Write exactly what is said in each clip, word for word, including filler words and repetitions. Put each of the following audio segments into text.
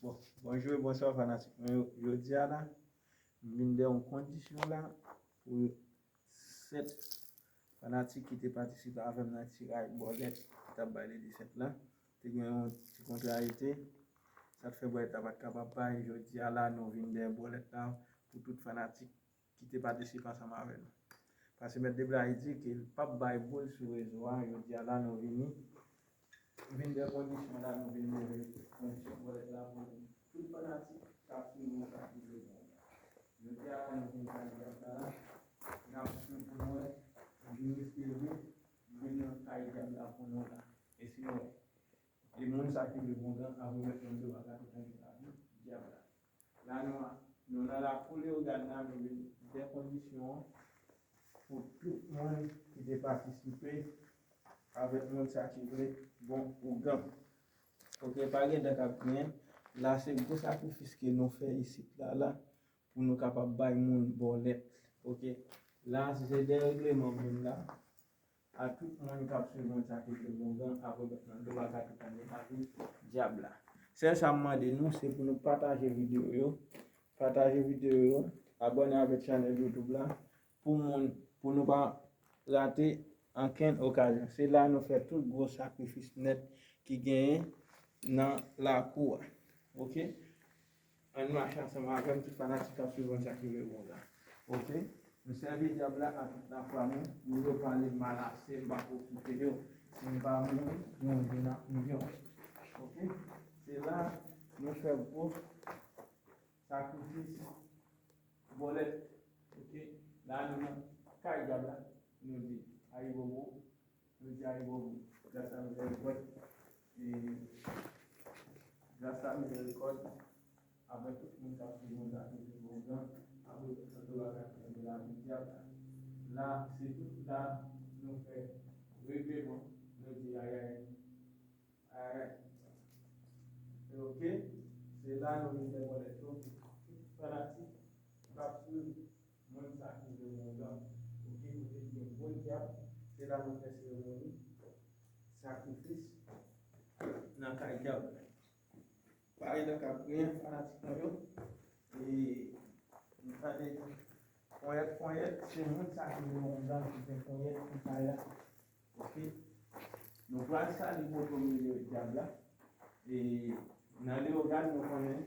Bon, bonjou e bonswa fanatik mwen yo. Jodi a la, m vin de yon kondisyon la pou sèt fanatik ki te patisipe avè m nan tiraj bòlèt ki t ap bay ledi sèt la. Te gen yon ti kontrarite, sa t fè bòlèt la pa t kapab bay. Jodi a la, nou vin de bòlèt la pou tout fanatik ki te patisipe ansanm avè nou. Paske Mèt Deblayi di ke l p ap bay boul sou rezo a, jodi a la nou vini, vin de kondisyon la, nou vin leve kondisyon bòlèt la pou tout fanatik k ap swiv nou, k ap swiv nou. Jodi a la nou vin kay Dyab la, n ap swiv pou nou wè, nou riske vin, vin nan kay Dyab la pou nou la. E si nou wè, e moun sa ki vle bongan, apre mèt nan do a ka tout anvi lavi Dyab la. La nou a, nou nan lakou Leyogàn la, nou vin de kondisyon pou tout moun ki te patisipe avèk moun sa ki vle bon ougan. Oke, pa gen tan k ap genyen. La se gwo sakrifis ke nou fè isit la, la, pou nou kapab bay moun bòlèt. Oke, la se de regleman moun la. A tout moun k ap swiv mwen sa ki vle bongan, apre mèt nan do a ka tout ane avi Dyab la. Sèl sa m mande nou, se pou nou pataje videyo yo, pataje videyo yo, abòne avèk chanèl YouTube la, pou moun, pou nou pa rate ankenn okazyon. Se la nou fè tout gwo sakrifis nèt ki genyen nan lakou a. Oke? Ann mache ansanm avè m, tout fanatik k ap swiv mwen sa ki vle bongan. Oke? Nou sèvi dyab la a tout lafwa nou. Moun yo pale mal ase, m pa ko kite yo. Si m pa mouri, nou vin ak milyon. Oke? Se la nou fè gwo sakrifis bòlèt. Oke? La nou nan kay dyab la, nou di ayibobo. Jodi a, Yewowò, gras a mizèrikòd, e, gras a mizèrikòd, apre tout moun k ap swiv mwen sa ki vle bongan, apre tout sa tou bagay ki nan lavi dyab la. La, se tout la nou fè regleman, nou di ayay, ayay. Oke, se la nou vin fè bòlèt yo pou tout fanatik k ap swiv moun sa ki vle bongan. Oke, kote ki gen bon dyab, se la nou fè seremoni sakrifis nan kay dyab. Pare nan kap griyen fanatik mwen yo. E nou tande ponyèt ponyèt, se moun sa ki vle bongan ki fè ponyèt pou kay la. Oke. Nou pral sali poto milye dyab la. E nan Leyogàn, nou konnen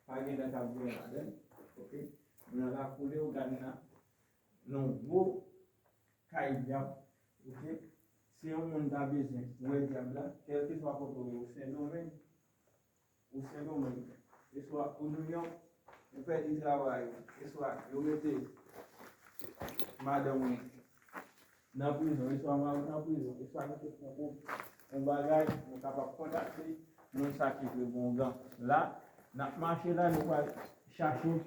pa gen tan k ap vini ladan l. Oke. Nou nan lakou Leyogàn nan, nan gwo kay dyab. Oke. Si yon moun ta bezwen wè dyab la, kèlkeswa kote w ye, ou Sendomeng, ou Sendomeng, eswa ou Nouyòk, ou pèdi travay ou, eswa yo mete madanm ou nan prizon, eswa mari w nan prizon, eswa nou te pran pou yon bagay, nou kapab kontakte moun sa ki vle bongan. La, n ap mache la, nou pral chache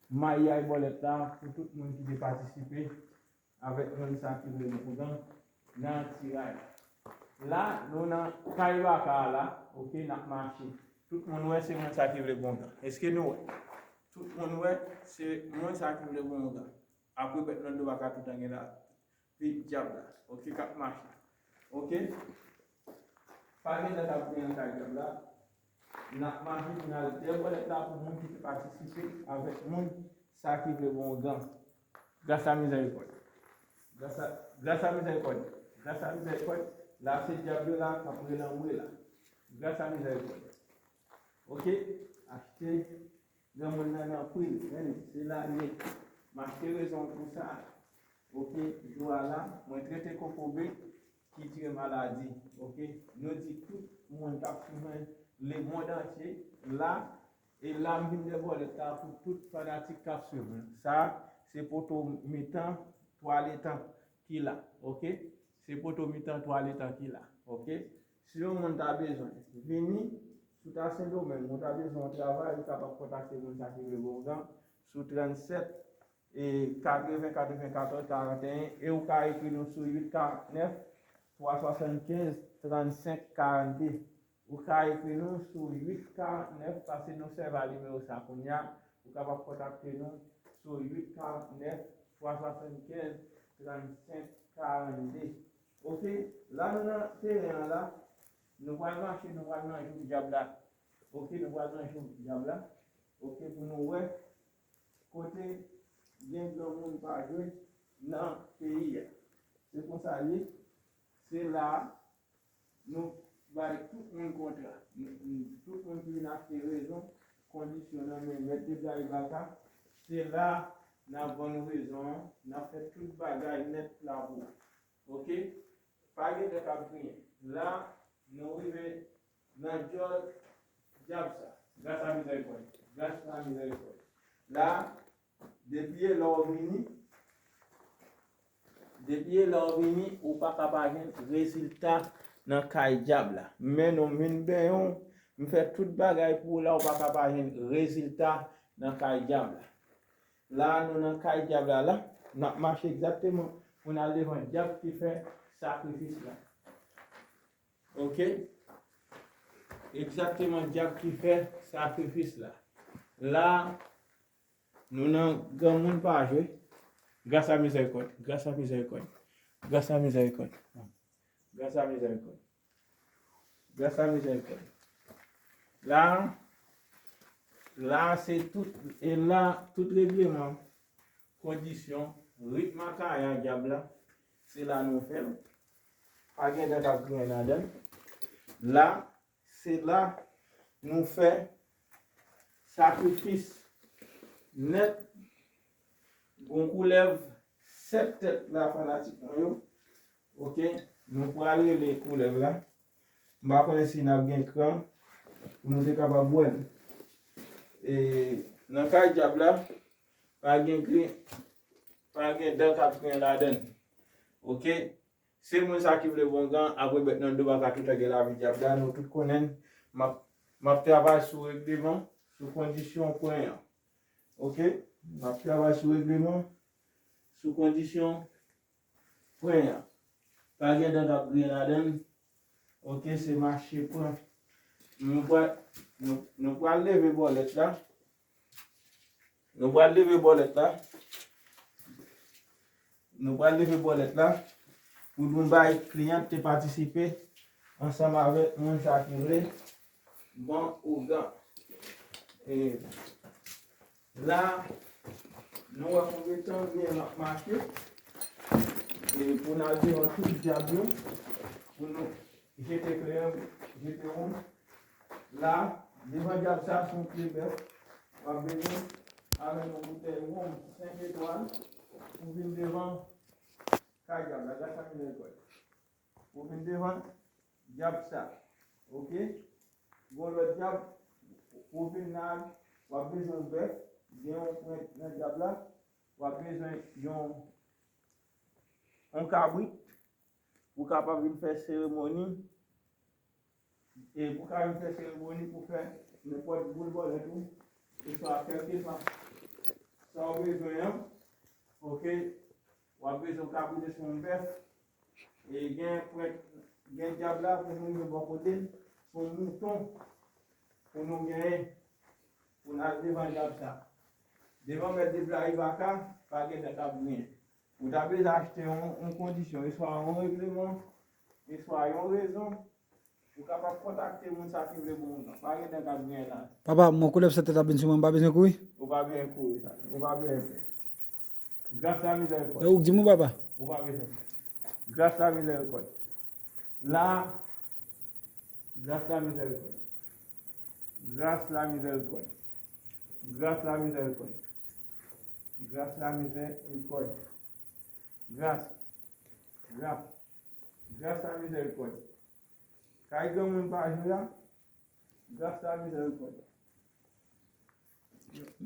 mayay bòlèt la pou tout moun ki te patisipe avèk moun sa ki vle bongan nan tiraj. La, nou nan kay baka a la, oke, n ap mache. Tout moun wè se moun sa ki vle bongan. Èske nou wè? Tout moun wè se moun sa ki vle bongan. Apre bèt nan do baka toutan gen la. Vit dyab la. Oke, k ap mache. Oke? Pa gen tan k ap gen nan kay dyab la. N ap mache pou n al dèyè bòlèt la pou moun ki te patisipe avèk moun sa ki vle bongan. Gras a mizèrikòd. Gras a, gras a mizèrikòd. Gras a mizèrikòd. La se dyab yo la k ap rele anmwe la. Gras a mizèrikòd. Oke? Achte granmoun nan nan pri l. Men se la l ye. M achte rezon pou sa. Oke? Jou a la, mwen trete kokobe ki tire maladi. Oke? Nou di tout moun k ap swiv mwen lemonn antye la, e la m vin dèyè bòlèt la pou tout fanatik k ap swiv mwen. Sa, se poto mitan twaletan ki la. Oke? Se poto mitan twaletan ki la. Oke? Si yon moun ta bezwen vini, si w ta Sendomeng, ou ta bezwen yon travay, ou kapab kontakte moun sa ki vle bongan sou trannsèt e katreven, katrevenkatòz, karanteyen, e ou ka ekri nou sou uit karantnèf, twa swasannkenz, trannsenk, karannde. Ou ka ekri nou sou uit karantnèf, paske nou sèvi a nimewo sa kounye a. Ou kapab kontakte nou sou uit karantnèf, twa swasannkenz, trannsenk, karannde. Oke, la nou nan teren an la, nou pral mache, nou pral nan jou dyab la. Ok, nou pral nan jou dyab la. Ok, pou nou wè kote gen granmoun pa jwe nan peyi a. Se konsa l ye. Se la a nou bay tout moun kontra. Nou, nou, tout moun ki vin achte rezon, kondisyon nan men mèt de Blayi Baka. Se la a n ap vann rezon an, n ap fè tout bagay nèt pla pou ou. Ok? Pa gen tan k ap griyen. La, nou rive nan djòl dyab sa. Gras a mizèrikòd. Gras a mizèrikòd. La, depi e la w vini, depi e la w vini, ou pa ka pa jwenn rezilta nan kay dyab la. Men non, m vin benyen w, m fè tout bagay pou ou la, ou pa ka pa jwenn rezilta nan kay dyab la. La, nou nan kay dyab la, la. N ap mache egzakteman pou n al devan dyab ki fè sakrifis la. Ok? Egzakteman dyab ki fè sakrifis la. La, nou nan granmoun pa jwe. Gras a mizèrikòd, gras a mizèrikòd, gras a mizèrikòd, gras a mizèrikòd. Gras a mizèrikòd. La, la se tout, e la, tout regleman, kondisyon, rit makaya dyab la, se la nou fè l. Pa gen dan k ap griyen ladan l. La, se la nou fè sakrifis nèt. Gon koulèv sèt tèt la, fanatik mwen yo. Ok, nou pral rele koulèv la. M pa konnen si n ap gen kran pou nou te kapab wè l. E nan kay dyab la, pa gen gri, pa gen dan k ap griyen ladan l. Ok, se moun sa ki vle bon gan, apre bèt nan do pa ka toutan gen lavi dyab la, nou tout konnen l. M ap, m ap travay sou regleman, sou kondisyon pwen an. Ok, m ap travay sou regleman, sou kondisyon pwen an. Pa gen dan k ap griyen ladan l. Ok, se mache pran. Nou pral, nou, nou pral leve bòlèt la. Nou pral leve bòlèt la. Nou pral leve bòlèt la. Pou nou bay kliyan te patisipe ansanm avèk moun sa ki vle bon ougan. E la, nou wè konbyen tan byen n ap mache. E pou n al devan tout dyab yo, pou nou jete kleren, jete wonm. La, devan dyab sa, se yon pye bèf. W ap bezwen avèk yon boutèy wonm senk etwal pou vin devan kay dyab la. Gad sa ki nan lekòl. Pou vin devan dyab sa. Ok? Gon lòt dyab, pou vin la, w ap bezwen yon bèf, gen yon pwent nan dyab la, w ap bezwen yon, yon kabrit, pou kapab vin fè seremoni, e pou ka vin fè seremoni, pou fè nenpòt boul bòlèt ou, oswa kèlkeswa sa w bezwen an, ok, w ap bezwen yon kabrit oswa yon bèf, e gen pwent, gen dyab la, pou nou rive bò kote l, se yon mouton pou nou genyen, pou n al devan dyab sa. Devan mèt de Blayi Baka, pa gen tan k ap griyen. Ou ta bezwen achte yon, yon kondisyon, eswa yon regleman, eswa yon rezon, ou kapab kontakte moun sa ki vle bon moun nan. Pa gen tan k ap griyen la. Papa, mwen koulèv sèt tèt ap vin sou mwen, m pa bezwen kouri? Ou pa bezwen kouri sa. Ou pa bezwen pè. Gras la mizèrikòd. E ou k di m wi, papa? Ou pa bezwen pè. Gras la mizèrikòd. La, gras la mizèrikòd. Gras la mizèrikòd. Gras la mizèrikòd. Gras la mizèrikòd. Gras. Gras. Gras la mizèrikòd. Kay granmoun pa jwe a. Gras la mizèrikòd.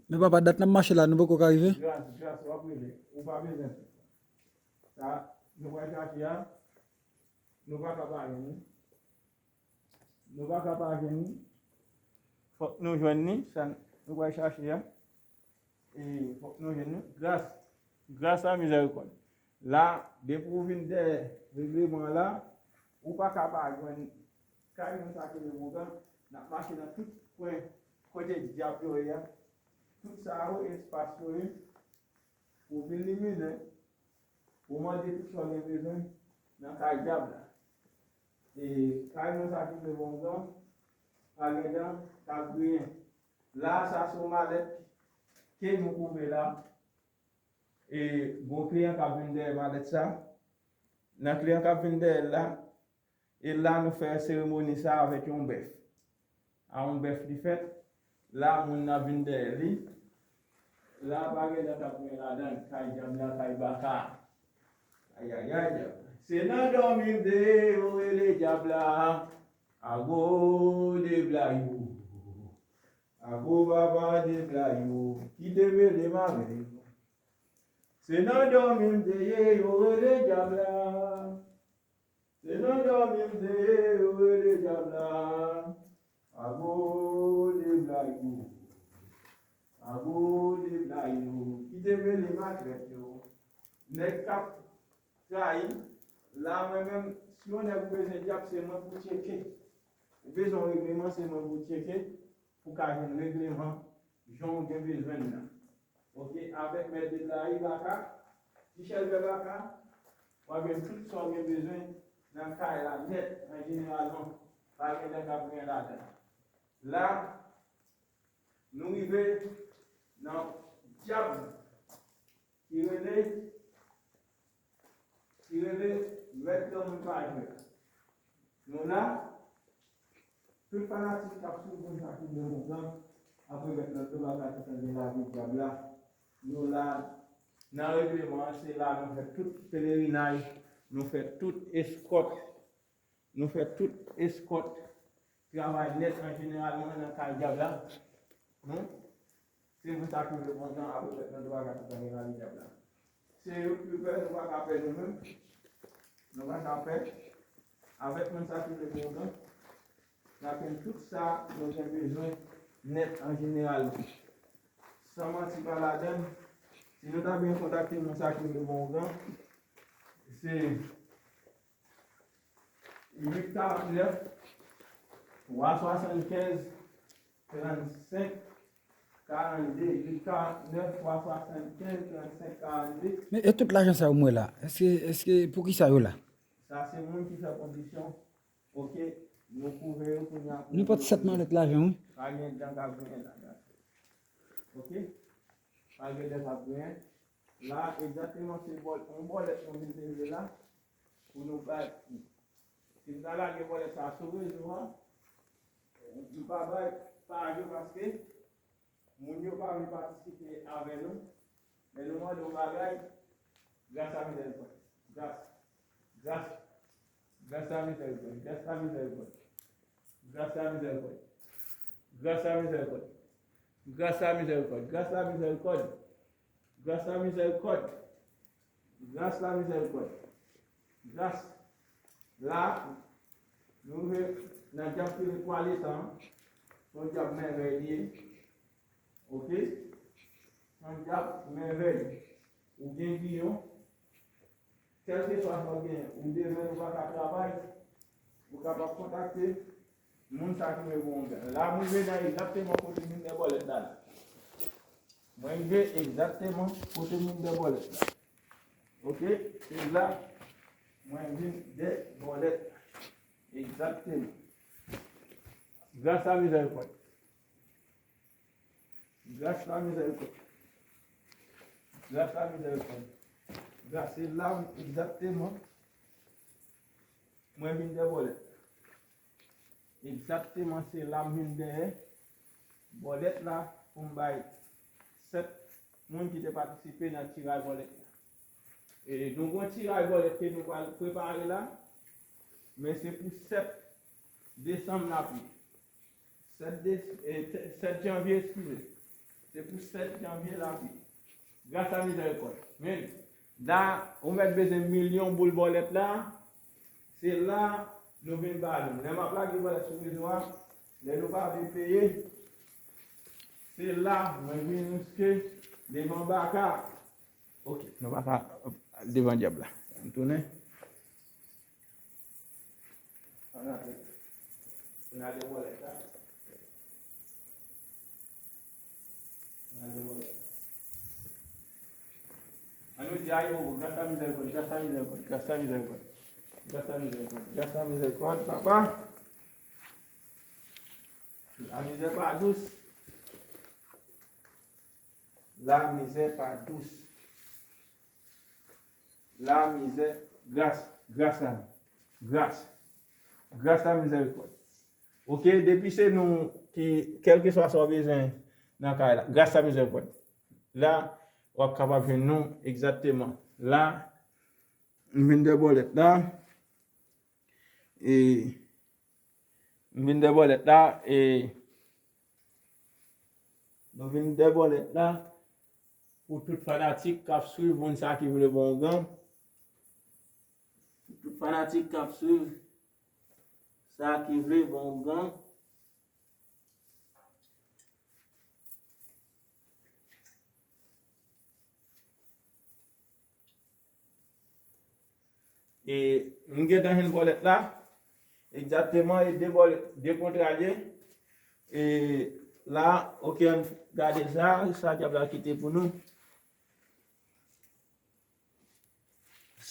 Men papa, dat n ap mache la, nou poko ka rive? Gras, gras, w ap rive. Ou pa bezwen pè. Sa, nou pral chache a, nou pa ka pa jwenn li. Nou pa ka pa jwenn li. Fòk nou jwenn li, sa nou pral chache a. E fòk nou jwenn li. Gras, gras a mizèrikòd. La, depi w vin dèyè regleman an la, ou pa ka pa jwenn kay moun sa ki rele Bougan. N ap mache nan tout kwen kote dyab yo ye a. Tout sa yo, espas yo ye. Ou vin liminen, ou mande tout sa w gen bezwen nan kay dyab la. E kay mwen sa ki vle bon gran, pa gen dan k ap griyen. La, sa se yon malèt ke nou kouvri la. E gwo kliyan k ap vin dèyè malèt sa. Nan kliyan k ap vin dèyè l la, e la nou fè seremoni sa avèk yon bèf. A yon bèf li fèt, la moun nan vin dèyè li. La pa gen dan k ap gen ladan, kay dyab la, kay baka. Ayayay. Se nan dòmi m te ye, yo rele dyab la. Ago de blayou. Ago papa de blayou. Ki te mele m avè yo. Se nan dòmi m te ye, yo rele dyab la. Se nan dòmi m te ye, yo rele dyab la. Ago de blayou. Ago de blayou. Ki te mele m ak trèt yo. Nèg k ap trayi. La, mwen menm, si yon nèg ou bezwen dyab, se mwen pou tcheke. Ou bezwen yon regleman, se mwen pou tcheke. Pou ka jwenn regleman, jan w gen bezwen l nan. Oke, avèk mèt de trayi baka, ti chèlbè baka, w ap jwenn tout sa w gen bezwen nan kay la nèt, an jeneralman, pa gen dan k ap gen ladan. La, nou rive nan dyab ki rele, ki rele mèt granmoun pa jwe. Nou la, tout fanatik k ap swiv moun sa ki vle konprann, apre mèt nan tout bagay ki tande lavi dyab la, nou la, nan regleman an, se la nou fè tout pelerinaj, nou fè tout eskòt, nou fè tout eskòt, travay nèt an jeneralman nan kay dyab la. Non? Se moun sa ki vle kontan avèk mèt nan dwa ka kontan gen lavi dyab la. Se yo ki pè, nou pa ka pè nou menm. Nou pa ka pè. Avèk moun sa ki vle kontan, n ap jwenn tout sa nou gen bezwen nèt an jeneralman. San manti pa ladan, si nou ta byen kontakte moun sa ki vle kontan, se uit karant nèf, twa swasannkenz, trannsenk, karannde, uit karant nèf, twa swasannkenz, trannsenk, karannde. Men e tout lajan sa yo m wè la, èske, èske, poukisa yo la? Sa se moun ki fè kondisyon, oke, nou kouvè yo kounye a. Nenpòt sèt malèt lajan, wi. Pa gen dan k ap genyen la, oke? Pa gen dan k ap genyen. La, egzakteman, se bòl, yon bòlèt nou vin leve la pou nou bay. Si n ta lage bòlèt sa sou rezo a, nou pa bay pa yo paske moun yo pa vle patisipe avè nou. Men nou mande yon bagay, gras a mizèrikòd. Gras. Gras. Gras a mizèrikòd. Gras a mizèrikòd. Gras a mizèrikòd. Gras a mizèrikòd. Gras a mizèrikòd. Gras a mizèrikòd. Gras a mizèrikòd. Gras la mizèrikòd. Gras. La, nou rive nan dyab ki rele twa letan an. Se yon dyab mèvèy li ye. Oke? Se yon dyab mèvèy. Ou gen giyon. Kèlkeswa sa w gen, ou demen, ou pa ka travay, ou kapab kontakte moun sa ki mwen bon gen. La, mwen rive nan egzakteman kote m vin dè bòlèt la. Mwen rive egzakteman kote m vin dè bòlèt la. Oke? Se la mwen vin dè bòlèt la. Egzakteman. Gras a mizèrikòd. Gras la mizèrikòd. Gras la mizèrikòd. Gras, se la egzakteman mwen vin dè bòlèt. Egzakteman, se la m vin dèyè bòlèt la pou m bay sèt moun ki te patisipe nan tiray bòlèt la. E nou gon tiray bòlèt ke nou pral prepare la, men se pou sèt desanm n ap ye. Sèt de, e, sèt janvye, eskize. Se pou sèt janvye l ap ye. Gras a mizèrikòd. Men, la, ou mèt bezwen milyon boul bòlèt la. Se la, nou vin ba nou. Lè m ap lage bòlèt sou rezo a, lè nou pa vle peye, se la, mwen vin riske devan baka. Oke, nou pa ka devan dyab la. Ann tounen. Ann ale. Ann ale wòlèt la. Ann ale wòlèt la. Ann nou di Ayibobo, gras a mizèrikòd, gras a mizèrikòd, gras a mizèrikòd, gras a mizèrikòd, gras a mizèrikòd, papa. Lamizè pa dous. Lamizè pa dous. Lamizè, gras, gras la, gras, gras la mizèrikòd. Oke, depi se nou ki, kèlkeswa sa w bezwen nan kay la, gras la mizèrikòd. La, w ap kapab jwenn nou egzakteman. La, m vin dè bòlèt la. E, m vin dè bòlèt la. E, nou vin dè bòlèt la. Pou tout fanatik k ap swiv, moun sa ki vle bon ougan. Pou tout fanatik k ap swiv, sa ki vle bon ougan. E m gentan jwenn bòlèt la. Egzakteman, e de bòlèt, de kontra l ye. E la, oke, ann gade sa, sa dyab la kite pou nou.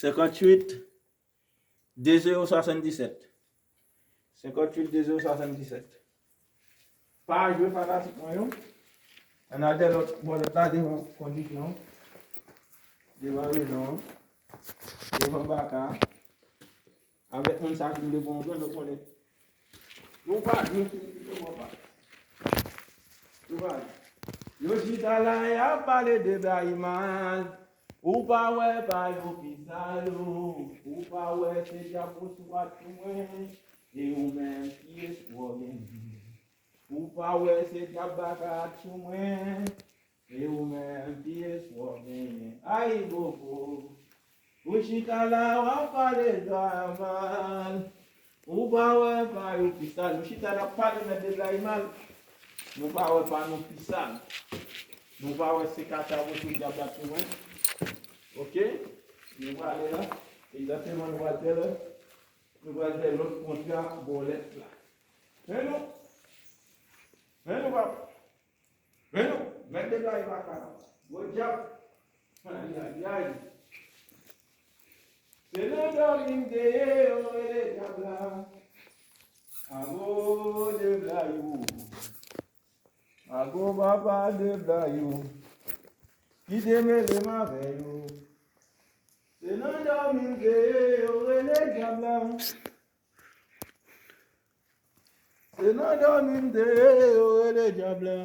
Senkanntuit, de zewo swasanndisèt. Senkanntuit, de zewo swasanndisèt. Pa jwe fanatik mwen yo. Ann al dè lòt bòlèt la devan kondisyon. Devan rezon. Devan baka. Avèk moun sa ki vle bon, nou konnen. Nou pa, nou, nou pa. Nou pa. Yo chita la, y ap pale de Blayimal. Ou pa wè pa yo pi sal ou. Ou pa wè se dyab ou sou ak mwen. E ou menm ki espwa w genyen. Ou pa wè se dyab baka ak sou mwen. E ou menm ki espwa w genyen. Ayibobo. Ou chita la, w ap pale Blayimal. Ou pa wè pa yo pi sal. Nou chita, n ap pale mèt de Blayimal. Nou pa wè pa nou pi sal. Nou pa wè se kaka vote dyab la tou mwen. Oke? Nou prale la. Egzakteman, nou pral fè lè. Nou pral fè lòt kontra bòlèt la. Men nou. Men nou, papa. Men nou. Mèt de Blayimal pa ka. Gwo dyab. Ayayay. Se nan dòmi m te ye, yo rele dyab la. Ago de Blayou. Ago papa de Blayou. Ki te mele m avè yo. Se nan dòmi m te ye, yo rele dyab la. Se nan dòmi m te ye, yo rele dyab la.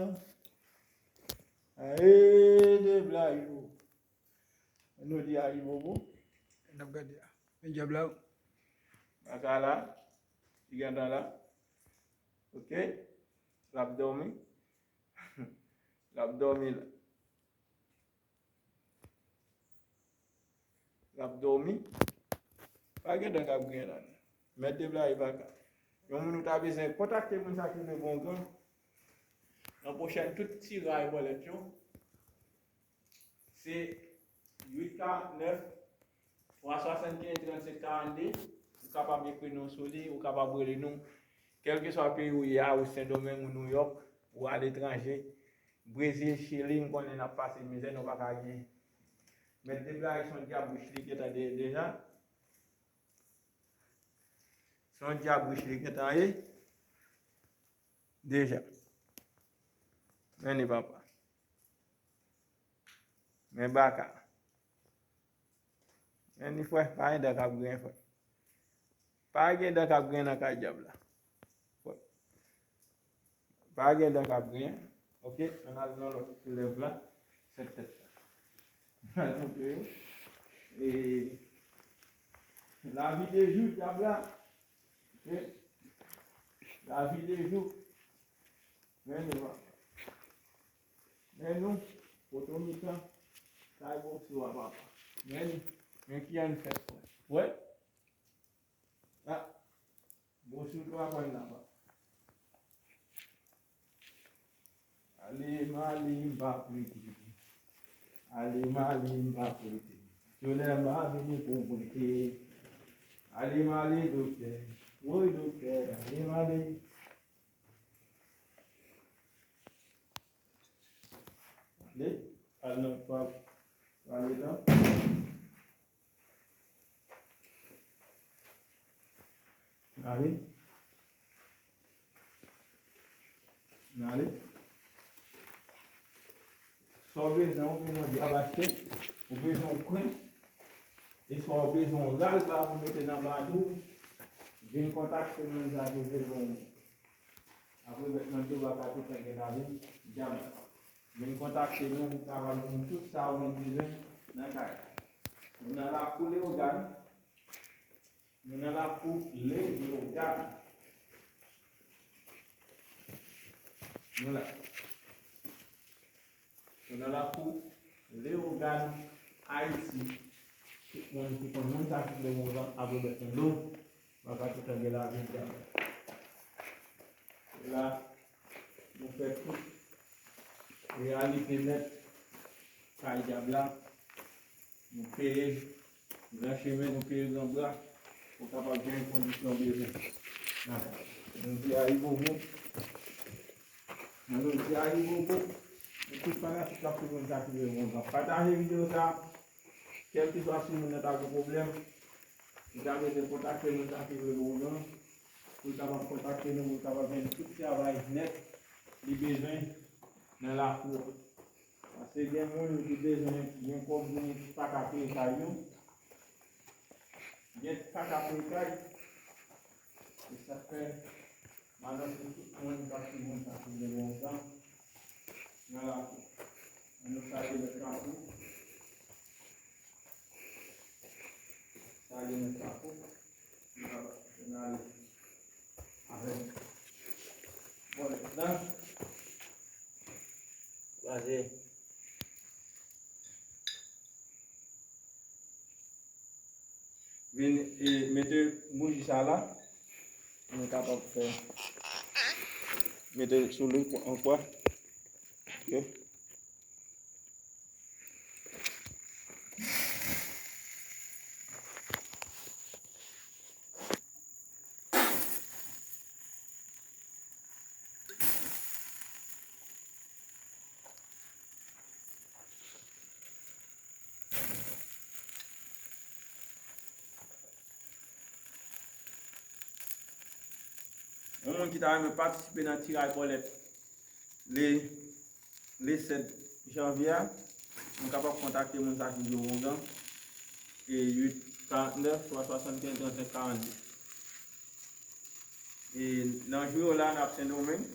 Aye, de Blayou. Nou di Ayibobo. N ap gade a. Men dyab la. Baka la. Li gentan la. Oke. L ap dòmi. L ap dòmi la. L ap dòmi. Pa gen dòk ap gen la. Mèt de Blayou pa ka. Yon moun ou ta bezwen kontakte moun sa ki vle bon gran. Nan pwochèn tout tiraj bòlèt yo. Se uit ka nèf twa swasann kenz trannsenk karannde. Ou kapab ekri nou sou li, ou kapab rele nou. Kèlkeswa peyi ou ye a, ou Sendomeng, ou Nouyòk, ou aletranje, Brezil, Chili, m konnen n ap pase mizè, nou pa ka gen. Mèt de Blayou se yon dyab rich li gentan de-, deja. Se yon dyab rich li gentan ye. Deja. Men ni papa. Men baka. Men ni frè, pa gen dòk ap gen frè. Pa gen dòk ap gen nan kay dyab la. Frè. Pa gen dòk ap gen. Oke, ann al nan lòt elèv la. Sèt tèt la. Ann al montre yo. E lavi de jou dyab la. Oke. Lavi de jou. Men nou, men nou, poto mitan, kay bòso a papa. Men nou, men ki ann fè frè. Wè? A, bòso twa pwen la papa. Ale m ale m pa prete. Ale m ale m pa prete. Solèy la vini pou m prete. Ale m ale doktè. Woy doktè, ale m ale. Ale, al nan pa, ale la. Ale. N ale. Sa w bezwen, ou bezwen dyab achte, ou bezwen yon kwen, e swa ou bezwen yon ral ba pou mete nan bato, vin kontakte moun sa ki vle bon. Apre bèt nan do, baka tout sa gen lavi, dyab. Vin kontakte nou, nou ka ba nou tout sa ou menm bezwen nan kay. Nou nan lakou Leyogàn. Nou nan lakou Leyogàn. Nou la. Nou nan lakou Leyogàn, Ayiti. Tout moun ki konn moun sa ki vle bon jan apre bèt nan do, baka tout sa gen lavi dyab. La, nou fè tout reyalite nèt kay dyab la. Nou peye gran chemen, nou peye gran bra, pou kapab jwenn kondisyon bezwen. Nan, nou di Ayibobo, nou di Ayibobo, e tout fanatik k ap swiv nou sa ki vle bon jan. Pataje videyo sa, kèlkeswa si moun nan ta gen pwoblèm, ou ta bezwen kontakte moun sa ki vle bon jan, pou l kapab kontakte nou, pou l kapab jwenn tout travay nèt li bezwen nan lakou a. Paske gen moun ki bezwen gen kòb, gen pa ka peye kay yo. Gen pa ka peye kay. E sa k fè, m anonse tout moun k ap swiv mwen sa ki gen bon jan nan lakou. Ann nou salye mèt lakou. Salye mèt lakou. N ale avèk bòlèt la. Kraze. Vin, e, mete bouji sa la. Nou kapab fè, mete sou li ankò. Ok. Yon moun ki ta renmen patisipe nan tiraj bòlèt le, le sèt janvye a, nou kapab kontakte moun sa ki jwe wongan, e uit karant nèf, twa swasannkenz, trannsenk karannde. E nan jou yo la, n ap Sendomeng.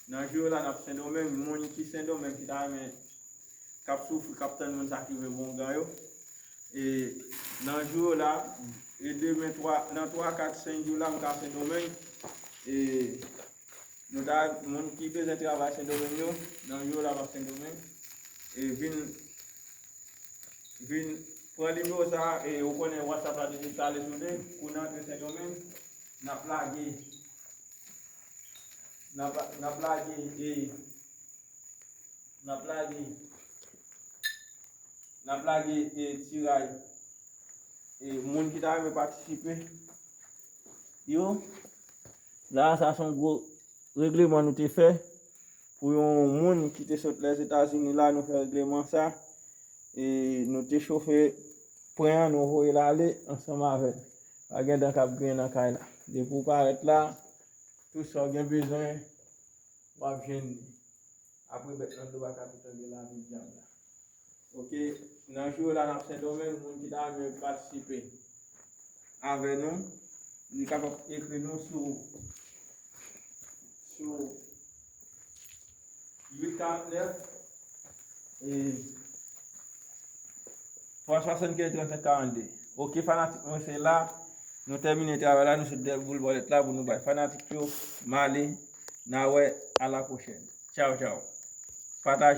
Nan jou yo la, n ap Sendomeng. Moun ki Sendomeng ki ta renmen, k ap soufri, k ap tann moun sa ki vle wongan yo. E nan jou yo la, e demen twa, nan twa, kat, senk jou la, m ka Sendomeng. E nou ta, moun ki bezwen travay Sendomeng yo, nan jou yo la, m ap Sendomeng. E vin, vin pran nimewo sa a, e ou konnen WhatsApp la te enstale sou li, kou n antre Sendomeng, n ap lage, n ap, n ap lage, e, n ap lage, n ap lage, e, tiraj, e, moun ki ta renmen patisipe yo. La, sa se yon gwo regleman nou te fè pou yon moun ki te sot Lèzetazini la, nou fè regleman sa. E nou te chofe pwen an, nou voye l ale ansanm avè l. Pa gen dan k ap griyen nan kay la. Depi w parèt la, tout sa w gen bezwen, w ap jwenn li. Apre bèt nan do a ka tou tande lavi dyab la. Ok, nan jou yo la n ap Sendomeng, moun ki ta renmen patisipe avè nou, li kapab ekri nou sou, sou uit karant nèf, e, twa swasannkenz, trannsenk karannde. Ok, fanatik mwen, se la nou tèmine travay la, nou sot dèyè boul bòlèt la pou nou bay fanatik yo, m ale, n a wè, a la pwochèn. Tchaw, tchaw. Pataje.